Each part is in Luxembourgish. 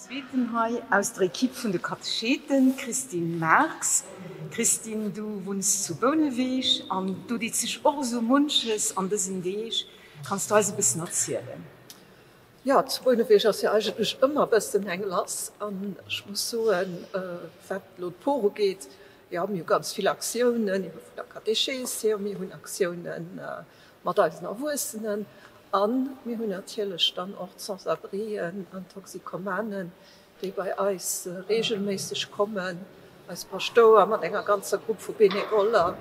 Zweeten hei aus der Equipe vun de Katecheten, d'Christine Marx. Christine, du wunns zu Bouneweg an do deet sech och esou munches an dësen Deeg. Kanns du eis e bëssen erzielen? Jo, zu Bouneweg ass jo eigentlech ëmmer e bëssen eng lass. An ech muss soen, wat elo d'Por ugeet, jo, mir hu ganz vill Aktiounen, ebe vun der Katechees hier, mir hunn Aktiounen mat eisen Erwuessenen a mir hunn natierlech dann och d'Sans-abrien an d'Toxicomanen, déi bei eis reegelméisseg kommen, eis Paschtouer mat enger ganzer Grupp vu Benevoller,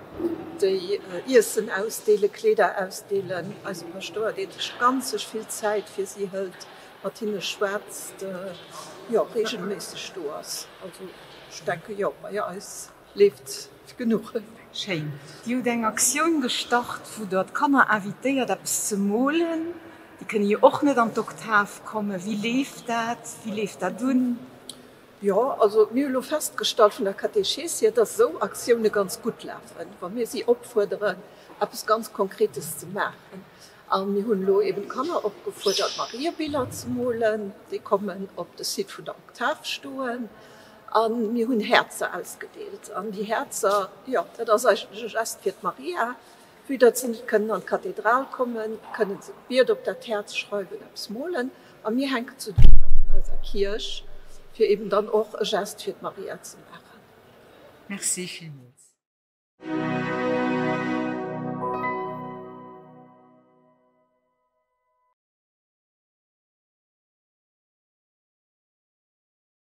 déi Iessen ausdeelen, Kleeder ausdeelen, eise Paschtouer, dee sech ganzeg vill Zäit fir si hëlt, mat hinne schwätzt, jo, reegelméisseg do ass. Also ech denken, jo, bei eis leeft genuch. Schéin. Dir hutt eng Aktioun gestart, wou der d'Kanner invitéiert eppes ze molen. Déi kënne jo och net an d'Oktav kommen. Wéi leeft dat? Wéi leeft dat un? Jo, also mir hu lo festgestallt vun der Katechees hier, dass esou Aktioune ganz gutt lafen, wa mir si opfuerderen, eppes ganz Konkretes ze maachen. A mir hunn elo eben d'Kanner opgefuerdert, Mariebiller ze molen. Déi kommen op de Site vun der Oktav stoen. A mir hunn Häerzer ausgedeelt. An déi Häerzer, jo, dat ass eigentlech e Gest fir d'Maria. Vue datt se net kënnen an d'Kathedral kommen, kënnen se d'Biet op dat Häerz schreiwen, eppes molen. A mir hänken se zu de Biller vun eiser Kierch, fir eben dann och e Gest fir d'Maria ze maachen. Merci villmools.